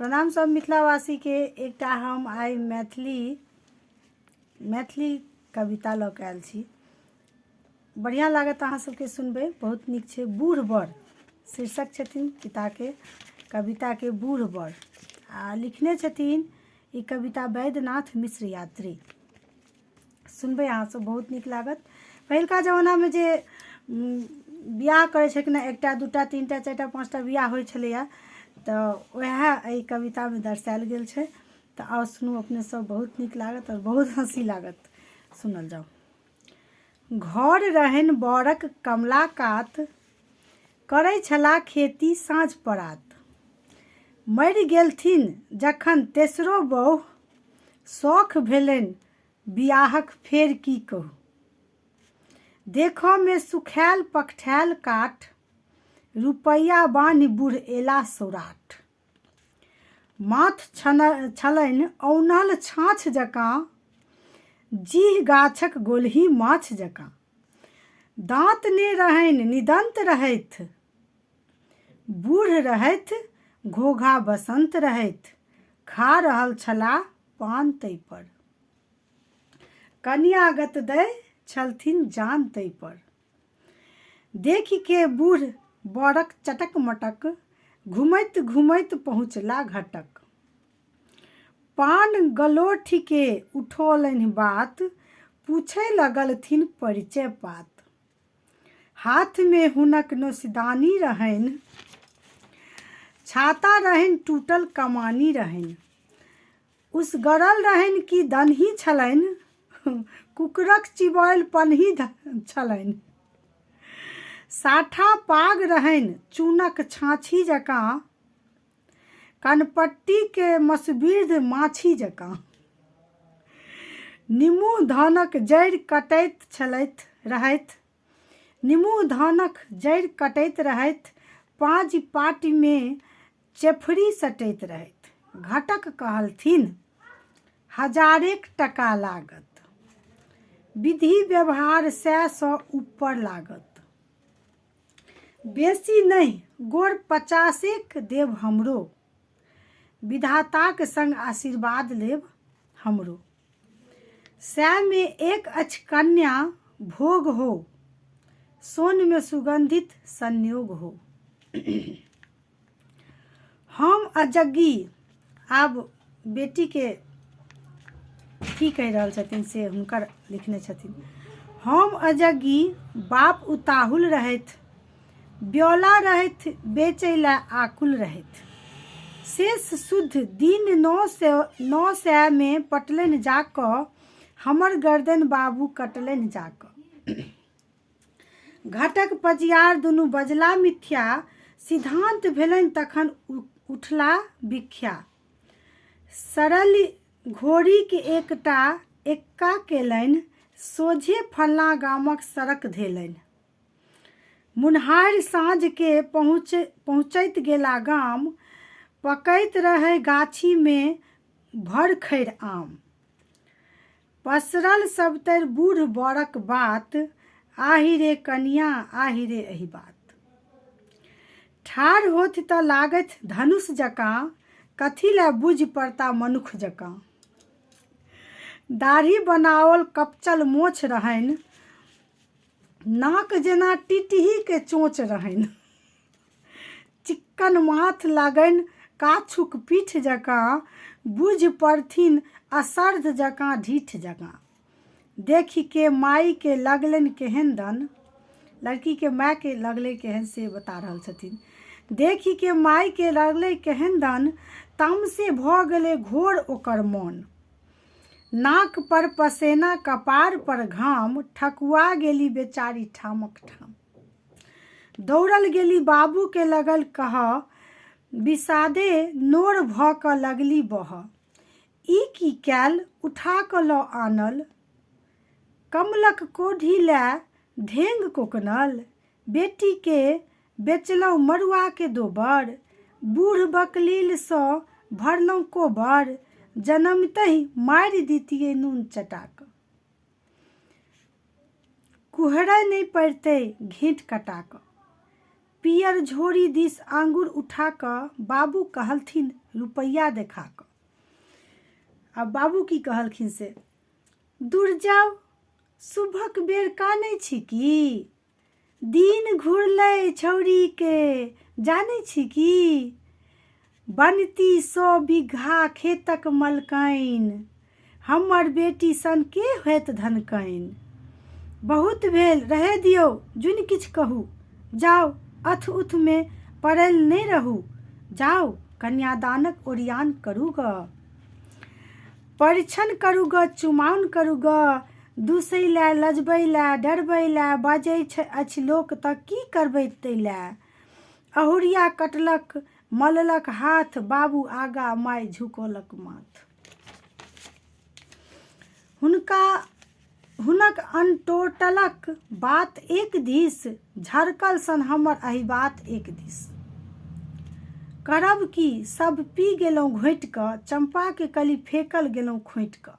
प्रणाम सब मिथिलावासीके। एकटा हम आइ मैथिली मैथिली कविता लऽ कऽ आयल छी। बढ़िआँ लागत अहाँ सबके सुनबै, बहुत नीक छै। बूढ़ बर शीर्षक छथिन पिताके कविताके, बूढ़ बर, आ लिखने छथिन ई कविता वैद्यनाथ मिश्र यात्री। सुनबै अहाँसभ, बहुत नीक लागत। पहिलुका जमानामे जे बियाह करै छलखिन हेँ, एकटा दूटा तीनटा चारिटा पाँचटा बियाह होइ छलैए, तऽ उएह एहि कवितामे दर्शायल गेल छै। तऽ आउ सुनू अपनेसभ, बहुत नीक लागत आओर बहुत हँसी लागत। सुनल जाउ। घर रहनि बरक कमला कात, करै छलाह खेती साँझ परात। मरि गेलथिन जखन तेसरो बहु, शौख भेलनि बियाहक फेर की कहू। देखऽमे सुखायल पकठायल काठ, रुपैआ बान्हि बूढ़ एला सौराठ। माथ छलनि औनल छाँछ जकाँ, जीह गाछक गोलही माछ जकाँ। दाँत ने रहनि निदन्त रहथि, बूढ़ रहथि घोघा बसन्त रहथि, खा रहल छलाह पान तैपर। कन्यागत दै छलथिन जान तैपर। देखिके बूढ़ बरक चटक मटक, घुमैत घुमैत पहुँचला घटक। पान गलोठिके उठौलन्हि बात, पूछय लगलथिन परिचय पात। हाथमे हुनक नोसिदानी रहनि, छाता रहनि टूटल कमानी रहनि। उसगरल रहनि कि दनही छलनि, कुकुरक चिबौल पनही छलनि। साठा पाग रहनि चूनक छाँछी जकाँ, कनपट्टीके मसबिर्ध माछी जकाँ। निमू धानक जड़ि कटैत छलथि रहथि, निमू धानक जड़ि कटैत रहथि, पाँजि पाटिमे चेफड़ी सटैत रहथि। घटक कहलथिन, हजारेक टका लागत। विधि व्यवहार सएसँ ऊपर लागत। बेसी नहि, गोर पचासेक देब हमरो। विधाताक संग आशीर्वाद लेब हमरो। सएमे एक अछि कन्या भोग हो, सोनमे सुगन्धित संयोग हो। हम अजग्गी, आब बेटीके की कहि रहल छथिन से हुनकर लिखने छथिन। हम अजग्गी, बाप उताहुल रहथि, ब्यौला रहथि बेचै लए आकुल रहथि। शेष शुद्ध दिन 900 900मे पटलनि जा कऽ, हमर गर्दनि बाबू कटलनि जा कऽ। घटक पजियार दुनू बजला मिथ्या, सिद्धान्त भेलनि तखन उठला विख्या। सरल घोड़ीक एकटा एक्का केलनि, सोझे फल्लाँ गामक सड़क धेलनि। मुन्हारि साँझके पहुँचैत गेला गाम, पकैत रहै गाछीमे भरखरि आम। पसरल सबतरि बूढ़ बरक बात, आहि रे कनियाँ आहि रे एहि बात। ठाढ़ होथि तऽ लागथि धनुष जकाँ, कथी लए बुझि पड़ता मनुख जकाँ। दाढ़ी बनाओल कपचल मोछ रहनि, नाक जेना टिटहीके चोँच रहनि। चिक्कन माथ लागनि काछुक पीठ जकाँ, बुझि पड़थिन असर्ध जकाँ ढीठ जकाँ। देखिके माइके लगलनि केहन दन, लड़कीके मायके लगलै केहन से बता रहल छथिन। देखिके माइके लगलै केहन दन, तामसे भऽ गेलै घोर ओकर मोन। नाक पर पसेना कपार पर घाम, ठकुआ गेली बेचारी ठामक ठाम। दौड़ल गेली बाबूके लगल कहऽ, विषादे नोर भऽ कऽ लगली बहऽ। ई की कयल उठा कऽ लऽ आनल, कमलक कोढ़ी लए ढेंग कोकनल। बेटीके बेचलहुँ मड़ुआके दोबर, बूढ़ बकलीलसँ भरलहुँ कोबर। जनमितहि मारि दितियै नून चटा कऽ, कुहरय नहि पड़ितै घेँट कटा कऽ। पीयर झोरी दिस आँगुर उठा कऽ बाबू कहलथिन, रुपैआ देखा कऽ। आ बाबू की कहलखिन से, दूर जाउ, शुभक बेर कानै छी की? दिन घुरलै छौड़ीके जानै छी की? बनती 100 बीघा खेतक मलकाइन, हमर बेटी सन के होयत धनकाइन? बहुत भेल, रहै दियौ, जुनि किछु कहू। जाउ, अथ उथमे पड़ल नहि रहू। जाउ, कन्यादानक ओरियान करू गऽ। परिछन करू गऽ, चुमाओन करू गऽ। दूसै लए, लजबै लए, डरबै लए बजै अछि लोक तऽ की करबै तै लए? अहुरिया कटलक, मललक हाथ, बाबू आगा माय झुकौलक माथ। हुनका हुनक अनटोटलक बात एक दिस, झरकल सन हमर अहिबात एक दिस। करब की, सब पी गेलहुँ घोंटि कऽ, चम्पाके कली फेकल गेलहुँ खोंटि कऽ।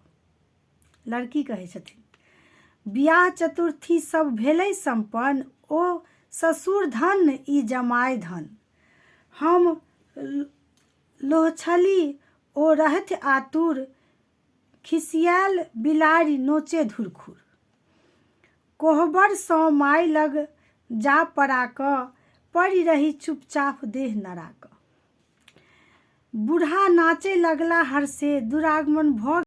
लड़की कहै छथिन, बियाह चतुर्थी सब भेलै सम्पन्न, ओ ससुर धन ई जमाय धन। हम लोहछली ओ रहथि आतुर, खिसियायल बिलाड़ि नोचे धुरखुर। कोहबरसँ माय लग जा पड़ा कऽ, पड़ि रही चुपचाप देह नरा कऽ। बूढ़ा नाचय लगला हर्षे, दुरागमन भऽ।